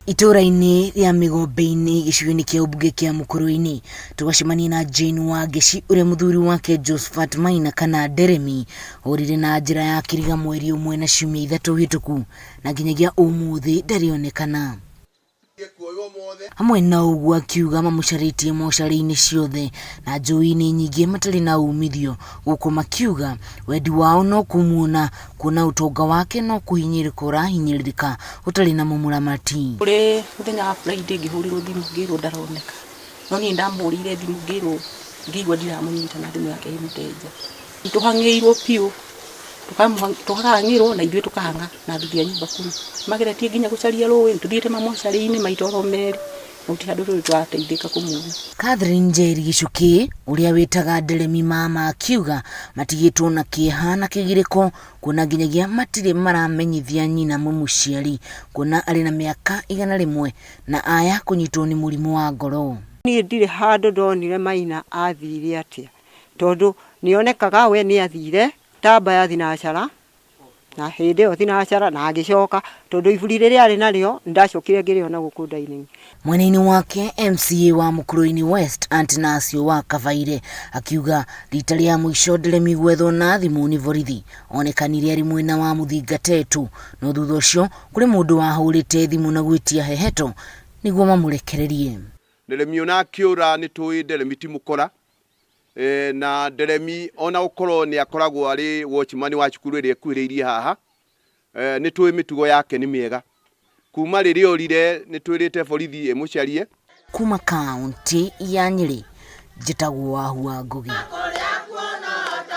Itũũra-inĩ rĩa Mĩgombe-inĩ gĩcigo-inĩ kĩa ũmbunge kĩa Mũkũrwe-inĩ, tũgacemania na Jane Wangeci ũrĩa mũthuri wake Josphat Maina kana Nderemi orire na njĩra ya kĩriga mweri ũmwe na ciumia ithatũ hĩtũku na nginyagia ũmũthĩ ndarĩ onekana. Hamwe na ũguo akiuga mamũcarĩtie mocarĩ-inĩ ciothe na njũĩ-inĩ nyingĩ matarĩ na umithio gũkũ makiuga wendi wao no kũmuona kuona ũtonga wake no kũhinyĩrĩka ũrahinyĩrĩrĩka ũtarĩ na mũmũramati. Kũrĩ mũthenya wa Friday ngĩhũrĩrwo thimũ ngĩrwo ndaroneka, no niĩ ndamũhũrĩire thimũ ngĩrwo ngĩigua ndiramũnyita na thimũ yake ĩ mũteja. Tũhang'ĩirwo biũ, tũkahang'ĩrwo na ithuĩ tũkahang'a na athuri a nyumba kumi. Mageretie nginya gũcaria rũĩ, nĩtũthiĩte mamocarĩ-inĩ maita oro merĩ, no gũtirĩ handũ tũrĩ tũrateithĩka kũmuona. Catherine Njeri Gĩchukĩ ũrĩa wĩtaga Nderemi mama akiuga matigĩtwo na kĩeha na kĩgirĩko kuona nginyagia matirĩ maramenyithia nyina mũmũciari kuona arĩ na mĩaka 100 na aya kũnyitwo nĩ mũrimũ wa ngoro. Niĩ ndirĩ handũ ndonire Maina athire atĩa, tondũ nĩonekaga we nĩathire tamba ya thinacara, na hĩndĩ ĩyo thinacara na agĩcoka, tondũ iburi rĩrĩa arĩ narĩo nĩndacokire ngĩrĩona gũkũ dining. Mwena-inĩ wake MCA wa Mukurwe-inĩ West Antinasio wa Kabaire akiuga rita rĩa mũico Nderemi gwethwo na thimũ nĩ borithi onekanire arĩ mwena wa Mũthinga Tetu, no thutha ũcio kũrĩ mũndũ wahũrĩte thimũ na gwĩtia heheto nĩguo mamũrekererie. Nderemi ona akĩũra nĩ tũĩ Nderemi ti mũkora na Nderemi ona gũkorwo nĩ akoragwo arĩ watchman wa cukuru ĩrĩa ĩkuhĩrĩirie haha, nĩ tũĩ mĩtugo yake nĩ mĩega. Kuma rĩrĩa orire nĩ twĩrĩte borithi ĩmũcarie. Kuma kaunti ya Nyĩrĩ, njĩtagwo Wahu wa Ngũgĩ.